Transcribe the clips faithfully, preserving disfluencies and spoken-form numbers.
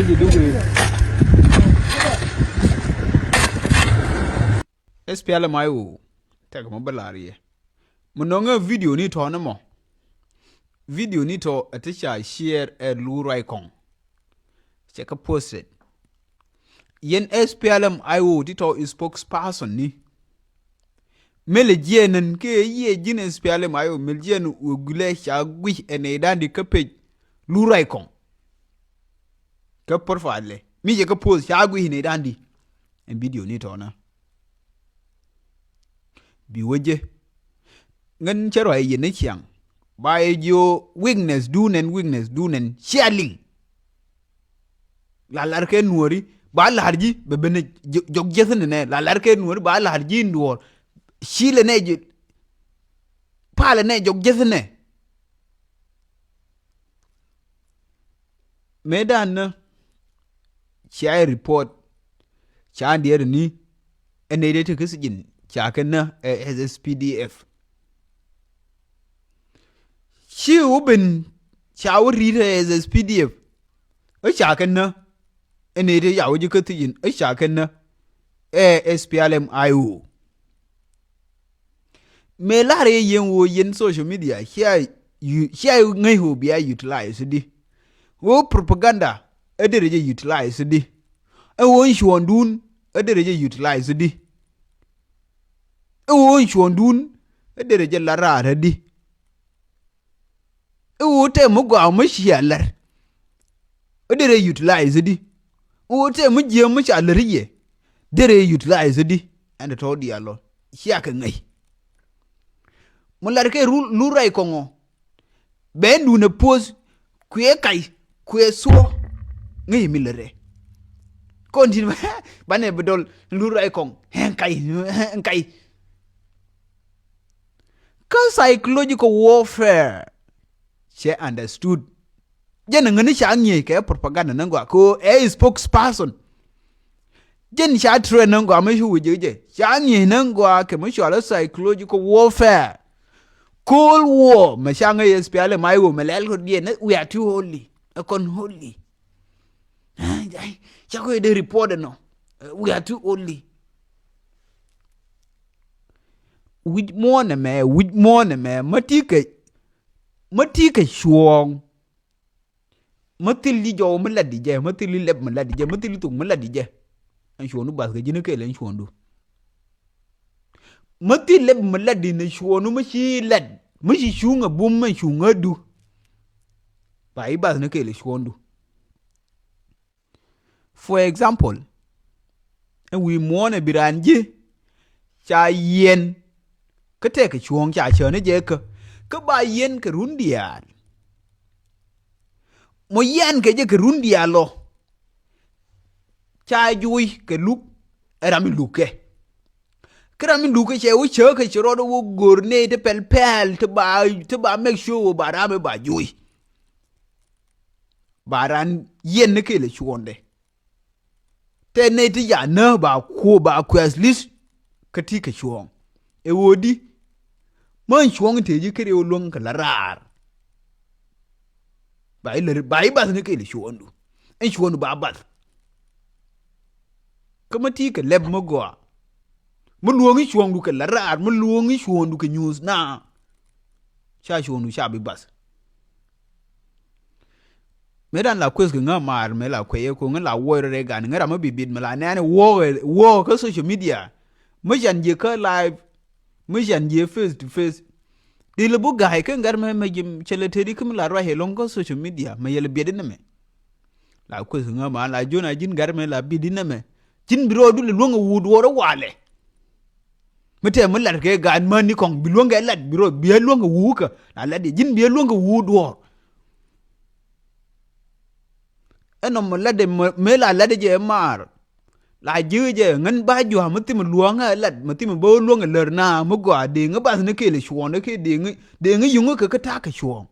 S P L M I O. Tɛk mɔ bä lar yɛ. Mɛ nɔŋɛ video ni tɔ̱ ni mɔ. Video ni tɔ̱ ɛ ti ca share ɛ Lu Ruac Kɔŋ. Cɛ kä posted. Yɛn S P L M I O ti tɔ̱ spokesperson ni. Mëë lɛ jiɛɛn nɛn kɛ yiëë ji̱n S P L M I O mëë lɛ jiɛɛn wä gulɛ ca guic ɛ nɛy da̱a̱n di kä page Lu Ruac Kɔŋ. Kä profile lɛ mi jɛ kä post ca guic ɛ nɛy da̱a̱n di. Ɛn video ni tɔ̱ na. Bi wä jɛ. Ŋän cä ruac yɛn ni ciaŋ. Ba yɛ jiö weakness du nɛn, weakness du nɛn. Cia liŋ. La lar kɛ nuɔri ba lar ji̱ bɛ ben jɔk jiäth ni nɛ. La lar kɛ nuɔri ba lar ji̱ nduɔɔr. Ci lɛ nɛ ji̱. Palɛ nɛ jɔk jiäth nɛ. Mëë dan nä cia report ca diɛɛr ni. Ɛn nɛy dee ti kä sijin ca kɛ nä ɛ S S P D F. Ci wä ben ca wä ri̱t ɛ S S P D F. Ɛ ca kɛ nä. Ɛn nɛy dee ca wä ji̱ kä sijin ɛ ca kɛ nä ɛ S P L M I O. Mëë lar yɛ yɛn ɣöö yɛn social media cia yu-, cia ŋäc ɣöö bia utilize di. Ɣöö propaganda ɛ derɛ jɛ utilize di. Ɛ ɣöö cuɔ̱ɔ̱ŋdun ɛ derɛ jɛ utilize di. Ɛ ɣöö cuɔ̱ɔ̱ŋdun ɛ derɛ jɛ la raar di. I̱ ɣöö tɛm mi gɔaa mi cia lär. I̱ derɛ utilize di. I̱ ɣöö tɛm mi jiääm mi ca lär i̱ yɛ. Derɛ utilize di. Ɛn tɔ̱ diaal lɔ cia kɛ ŋäc. Mi lar kɛ Lu Ruac Kɔŋ ɔ. Bɛ ɛn duun ɛ post kuɛ kac kuɛ thuɔ̱k. Ŋäc mi lär ɛ. Kɔn tin banɛ bi dɔl Lu Ruac Kɔŋ ɛn kac ɛn kac. Kä psychological warfare cɛ understood. Jɛn ŋäni ca ŋi̱eec kɛ propaganda ni gɔaa kɛ ɣöö ɛ spokesperson. Jɛn ca train ni gɔaa mi cu wi̱c jɛ ca ŋi̱eec ni gɔaa kɛ mi cɔal ɛ psychological warfare. Cold war mɛ ca ŋäc S P L M I O mɛ lɛl kɛ diɛn ni we are too holy. Ɛ kɔn holy. Ca kɔ dee report ɛnɔ. We are too holy. Wi̱c muɔ̱ɔ̱n ɛmɛ wi̱c muɔ̱ɔ̱n ɛmɛ mä ti kɛ mä ti kɛ cuɔ̱ɔ̱ŋ. Mä thil ji̱ jɔw mi lat di jɛ mä thil ji̱ lɛp mi lat di jɛ mä thil ji̱ thok mi lat di jɛ. Ɛn cuɔ̱ɔ̱ŋdu bath kɛ ji̱n kɛɛl ɛn cuɔ̱ɔ̱ŋdu. Mä thil lɛp mi lat di ni cuɔ̱ɔ̱ŋdu mä ci lat mä ci cuŋ ɛ bum ɛn cuŋ ɛ du. Ba i̱ bath ni kɛɛl ɛ cuɔ̱ɔ̱ŋdu. For example, ɛ wi̱i̱ muɔ̱ɔ̱n ɛ bi raan ji̱ ca yiɛn kä tɛk kɛ cuɔ̱ɔ̱ŋ ca cäänä jɛ kä kä ba yiɛn kɛ run diaal. Mɔ yiɛn kɛ jɛ kɛ run diaal lɔ ca juuc kɛ luk ɛ ram in luk kɛ. Kä ram in luk kɛ cɛ wä cäk kɛ ci rɔɔdɛ wä go̱r nɛy ti pɛl pɛl ti ba ti ba make sure wä ba ram ɛ ba juuc. Ba ran yiɛn ni kɛɛl ɛ cuɔ̱ɔ̱ŋdɛ. Tɛ nɛy ti ca nääk ba kuɔ ba kuɛ at least kä ti kɛ cuɔ̱ɔ̱ŋ. Ɛ ɣöö di mä ɛn cuɔ̱ɔ̱ŋ in te ji̱ kɛ riɛw luäŋ kɛ la raar. Ba i̱ lär ba i̱ bath ni kɛɛl ɛ cuɔ̱ɔ̱ŋdu. Ɛn cuɔ̱ɔ̱ŋdu ba bath. Kä mä ti kɛ lɛp mä gɔaa. Mi luɔ̱ŋ i̱ cuɔ̱ɔ̱ŋdu kɛ la raar mi luɔ̱ŋ i̱ cuɔ̱ɔ̱ŋdu kɛ nyuuth na. Ca cuɔ̱ɔ̱ŋdu ca bi bath. Mëë dan la kueth kɛ ŋä maar mëë la kueth yɛ ko̱ŋ ŋä la wuɔc rɔ rɛ gan ŋä ram mi bi bit mi la nɛɛni wuɔk wuɔk kä social media. Mi can jiɛ kä live mi can jiɛ face to face. Dil bu ga̱a̱c kä ŋär mɛ mɛ ji̱ cɛ lɛ tëëdi kä mi la ruac yɛ lɔ̱ŋ kä social media mɛ yɛ lɛ biɛt inɛ mɛ. La kueth ŋä maar la jiön a ji̱n ŋär mɛ la biɛt inɛ mɛ. Ji̱n bi rɔɔdu lɛ luäŋ a wut wuɔr a walɛ. Mi tɛm mi lat kɛ gaat mäni kɔŋ bi luäŋ kɛ lat bi rɔ bi ɛ luäŋ kɛ wuukä la lat yɛ ji̱n bi ɛ luäŋ kɛ wuu duɔ̱ɔ̱r. Ɛn nɔmɔ lat dɛ mëë la lat dɛ jɛ maar. La ji̱ jɛ ŋän ba jua̱a̱ mi thim luäŋ ɛ lat mi thim bä luäŋ ɛ lär na mi gɔaa dee ŋä bath ni kɛɛl ɛ cuɔ̱ɔ̱n ɛ kɛ dee ŋä dee ŋä yuŋä kɛ kä ta̱a̱ kɛ cuɔ̱ɔ̱ŋ.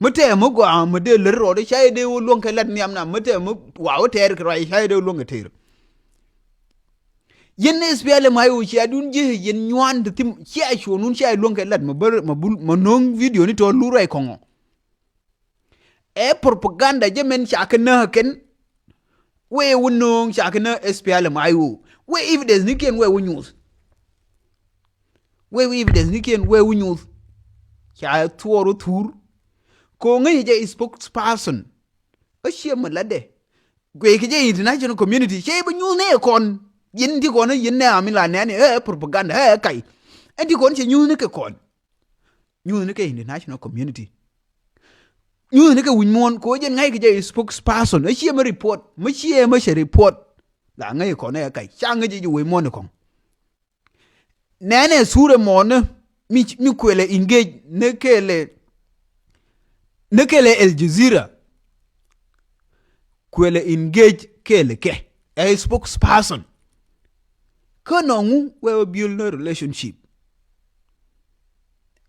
Mi tɛm mi gɔaa mi dee lär rɔɔdɛ ca yɛ dee wä luäŋ kɛ lat nhiam na mi tɛm mi wa wä tɛɛr kɛ ruac ca yɛ dee wä luäŋ kɛ tɛɛr. Yɛn S P L M I O cia dun ji̱ yɛn nyuan ti thim cia cuɔ̱ɔ̱ŋ nun cia luäŋ kɛ lat mɛ bär mɛ bul mɛ no̱o̱ŋ video ni tɔ̱ lur rɛy kɔŋɔ. Ɛ propaganda jɛ mɛn ca kɛ nääk kɛn Wee wä nööŋ ca kɛ nä S P L M I O. Wee evidence ni kiɛn wee wä nyuth. Wee evidence ni kiɛn wee wä nyuth. Ca thuɔɔr wä thur. Ko̱ŋä yɛ jɛ spokesperson. Kä ciɛ mi latdɛ. Guey kɛ jɛ international community. Cɛ bä nyuth ni ɛ kɔn. Yɛn ti kɔn yɛn nɛ ami la nɛni ɛ propaganda ɛ kac. Ɛn ti kɔn cɛ nyuth ni kɛ kɔn. Nyuth ni kɛ international community. Nyuth ni kɛ wi̱c muɔ̱ɔ̱n kɛ wä jɛn ŋa̱c kɛ jɛ spokesperson. Ɛ ciɛ mi report. Mi ciɛ mi cɛ report. La ŋäc kɔn ɛ kac. Ca ŋäc jɛ jɛ wec muɔ̱ɔ̱n kɔn. Nɛnɛ surɛ mɔnä mi, mi kuɛlɛ engage ni kɛlɛ, ni kɛlɛ Al Jazeera. Kuɛlɛ engage kɛlɛ kɛ ɛ spokesperson. Kä nɔŋu wee wä build ni relationship.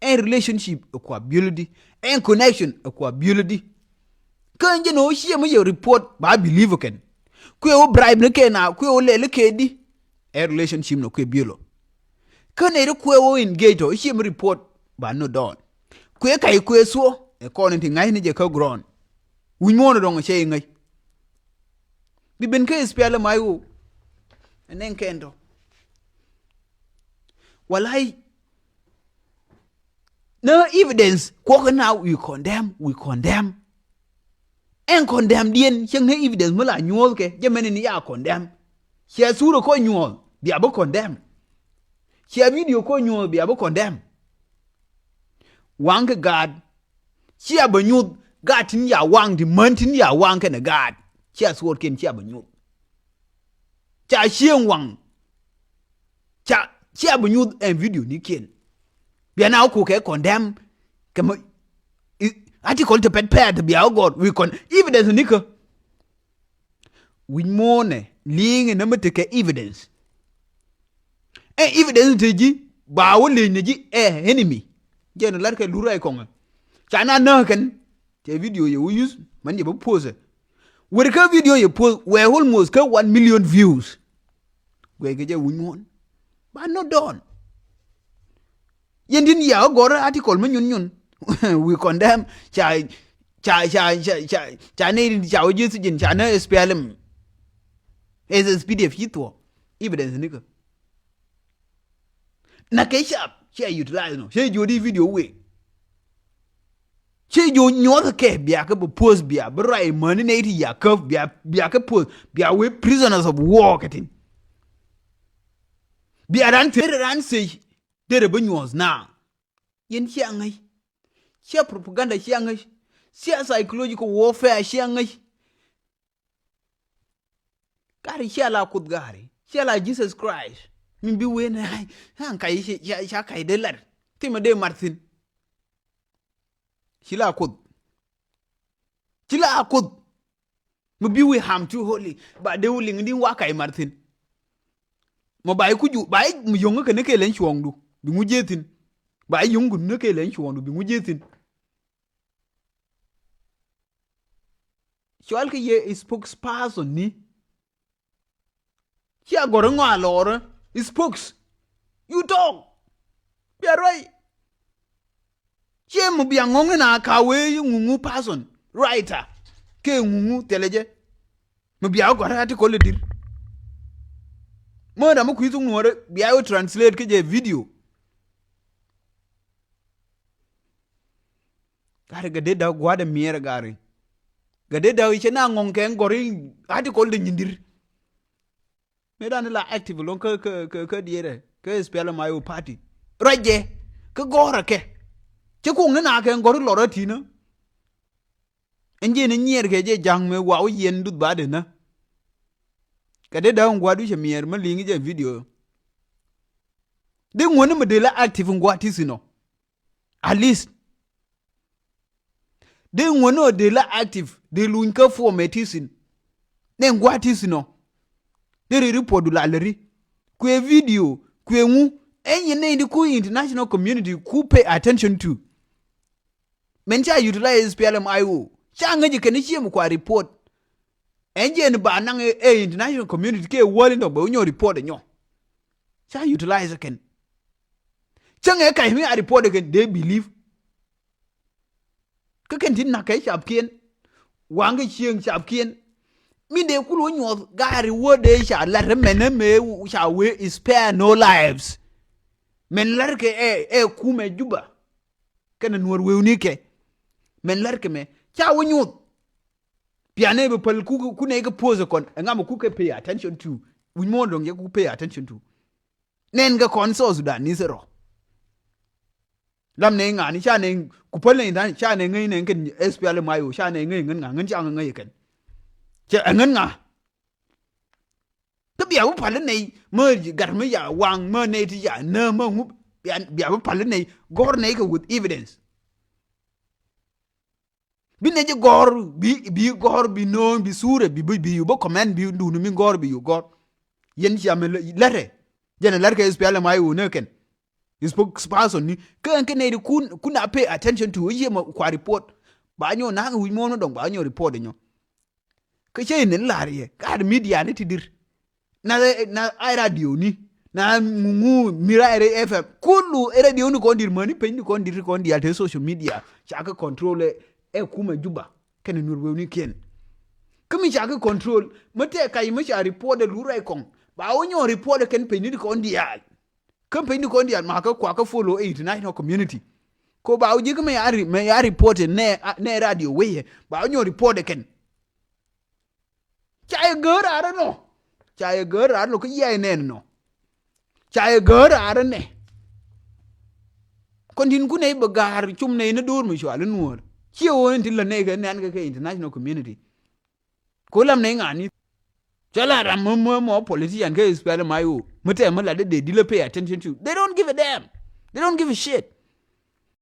Ɛn relationship ɛ kua build di. Ɛn connection ɛ kua build di. Kä ɛn jɛn ɔ ciɛ mi yɛ report ba believe kɛn. Kuɛ wä bribe ni kɛ na kuɛ wä lɛl kɛ di. Ɛ relationship nɔ kuɛ build ɔ. Kä nɛ ri kuɛ wä engage tɔ ciɛ mi report ba ni dɔɔn. Kuɛ kac kuɛ thuɔ ɛ kɔn in ti ŋa̱c ni jɛ kä ground. Wi̱c muɔ̱ɔ̱n dɔŋ cɛ iŋäc. Bi ben kä S P L M I O. Ɛn nɛn kɛn tɔ. Walai. Nä evidence kuɔk na we condemn, we condemn. Ɛn condemn diɛn cieŋ nä evidence mi la nyuɔ̱th kɛ jɛ mɛn ni ya condemn. Cia thurɛ kɔ nyuɔ̱th bia bi condemn. Cia video kɔ nyuɔ̱th bia bi condemn. Waŋ kɛ gaat. Cia bä nyuth gaat tin ya waŋ ti män tin ya waŋ kɛnɛ gaat. Cia thuɔɔtkiɛn cia bä nyuth. Ca cieŋ waŋ. Ca cia bä nyuth ɛn video ni kiɛn. Bia na wä kukɛ condemn kɛ mɛ article ti pɛt pɛt bia wä gɔr wi kɔn evidence ni kä. Wi̱c muɔ̱ɔ̱nɛ li̱i̱ŋɛ nä mi tekɛ evidence. Ɛ evidence te ji̱ ba wä leny nɛ ji̱ ɛ enemy. Jɛn lat kɛ lur ɛ kɔŋɛ. Ca na nä kɛn. Cɛ video yɛ wä use mɛn yɛ bä post ɛ. Wër kä video yɛ post wɛ almost kä one million views. Guɛ kɛ jɛ wi̱c muɔ̱ɔ̱n. Ba nɔ dɔɔn. Yɛn tin ya wä gɔr article mi nyun nyun. We condemn ca ca ca ca ca ca ne ca wä ji̱ thijin ca ne S P L M. S S P D F ci thuɔ. Evidence ni kä. Na kɛ cap cia utilize nɔ cia ji̱ wä di video wee. Cia ji̱ wä nyuɔth kɛ bia kä bä post bia bä ruac mäni nɛ ti ya käp bia bia kä post bia wee prisoners of war kɛ tin. Bia ran thier ran thiec. Derɛ bi nyuɔ̱th na. Yɛn cia ŋäc. Cia propaganda cia ŋäc. Cia psychological warfare cia ŋäc. Gari cia la Kuoth gari cia la Jesus Christ. Min bi wen ai an kac cia kac de lar. Thimɛ de mar thin. Ci la Kuoth. Ci la Kuoth. Mi bi wi̱i̱ ham too holy ba dee wä liŋ di wa kac mar thin. Mɔ ba i̱ kucu ba i̱ mi yöŋ kɛ ni kɛ leny cuɔ̱ɔ̱ŋdu bi ŋu jiee thin. Ba i̱ yöŋ kɛ ni kɛ leny cuɔ̱ɔ̱ŋdu bi ŋu jiee thin. Cual kɛ yɛ spokesperson ni. Cia gɔr ŋɔa lɔɔrä spokes. You talk. Bia ruac. Cie mi bia ŋɔŋ ni na ka wee ŋuŋu person writer kɛ ŋuŋu thilɛ jɛ. Mi bia wä gɔr article idir. Mö dam mi kui̱ thuk nuɔrä bia wä translate kä jɛ video. Gari gɛ dee da̱k gua̱dɛ miɛɛr gari. Gɛ dee da̱k i̱ cɛ na ŋɔŋ kɛ ŋ gɔr i̱ article de nyindir. Mëë dan la active loŋ kä kä kä kä dierɛ kä S P L M I O party. Ruacɛ kä gɔrɛ kɛ. Cɛ kuŋ ni na kɛ gɔr lɔrä tinä. Ɛn ji̱ ni nyiɛɛr kɛ jɛ ja̱ŋ mëë wa wä yɛn duth ba denä. Kɛ dee da̱k ŋua̱du cɛ miɛɛr mä liŋ jɛ video. Dee ŋuɔ̱ni mi dee la active ŋua̱ ti thin ɔ. At least. Dee ŋuɔ̱ni ɔ dee la active dee luny kä form ɛ ti thin. Nɛ ŋua̱ ti thin ɔ. Dee ri report du la lɛ ri. Kuɛ video kuɛ ŋu. Ɛn yɛn nɛ in di ku international community ku pay attention to. Mɛn ca utilize S P L M I O ca ŋäc kɛn i̱ ciɛ mi kua report. Ɛn jiɛn ba naŋ ɛ international community kɛ wäl in dɔk bɛ wä nyɔ report ɛ nyɔ. Ca utilize kɛn. Cäŋ ɛ kac mi a report ɛ kɛn dee believe. Kä kɛn ti nak kɛ capkiɛn. Waŋ kɛ cieŋ capkiɛn. Mi dee kul wä nyuɔth gaari wä dee ca lat mɛn mɛ ca wee spare no lives. Mɛn lat kɛ ɛ, ɛ kumɛ Juba. Kɛnɛ Nuɔr wewni kɛ. Mɛn lat kɛ mɛ ca wä nyuɔth. Pianɛ bi päl ku, ku nɛ kɛ post kɔn. Ɛŋa mɛ ku kɛ pay attention to. Wi̱c muɔ̱ɔ̱n dɔ̱ŋ yɛ ku pay attention to. Nɛn kɛ kɔn South Sudan ni thil rɔ. Lam nɛ ŋa̱ni ca nɛ ku päl nɛ indan ca nɛ ŋäc nɛ kɛn S P L M I O ca nɛ ŋäc ŋän ŋa̱ ŋän ca ŋäc kɛn. Cɛ ɛ ŋän ŋa̱. Kä bia bi pal inɛy mä gat mi ya waŋ mä nɛy ti ya nä mä ŋup bia, bia bi pal inɛy gɔr nɛy kɛ with evidence. Bi nɛ ji̱ gɔ̱r bi, bi gɔ̱r bi no̱o̱ŋ bi suurɛ bi, bi, bi yu bä comment bi duni mi gɔ̱r bi yu gɔ̱r. Yɛn cia mɛ lärɛ. Jɛn ɛ lär kɛ S P L M I O nɛ kɛn. Spokesperson ni kä ɛn kɛ nɛy di kun, kun a pay attention to yiɛ mɛ kua report. Ba nyɔ na̱a̱ŋ wi̱c muɔ̱ɔ̱n mi dɔ̱ŋ ba nyɔ report nyɔ. Kä cä in lar yɛ ka media ni ti dir. Na, na ai radio ni na ŋuŋu mi ra ere F M kulu ɛ radio ni kɔn dir mäni peny ni kɔn dir kɔn dial te social media. Ca kɛ control ɛ, ɛ kumɛ Juba kɛn nur wewni kiɛn. Kä mi ca kɛ control mä tɛ kac mä ca report ɛ lu rai kɔŋ ba wä nyɔ report ɛ kɛn peny ni kɔn dial. Kä peny ni kɔn dial ma kä kua kä follow ɛ international community. Ko ba wä ji̱ kä mɛ ya ri-, mɛ ya report ɛ nɛ, nɛ radio weyɛ ba wä nyɔ report ɛ kɛn. Ca yɛ gäär raar ɛnɔ. Ca yɛ gäär raar ɛnɔ kä yia yɛ nɛn ɛnɔ. Ca yɛ gäär raar ɛnɛ. Kɔn tin kun nɛy bɛ ga̱a̱r cum nɛy ni do̱r mi cual in nuɔ̱ɔ̱r ciɛ ɣöö in tin lä nɛy kɛ nɛn kɛ kɛ international community. Ko lam nɛy ŋa̱a̱ni. Cɛ la ram mɔ mɔ mɔ politician kɛ S P L M I O mi tɛm mi la dee dee dilɛ pay attention to. They don't give a damn. They don't give a shit.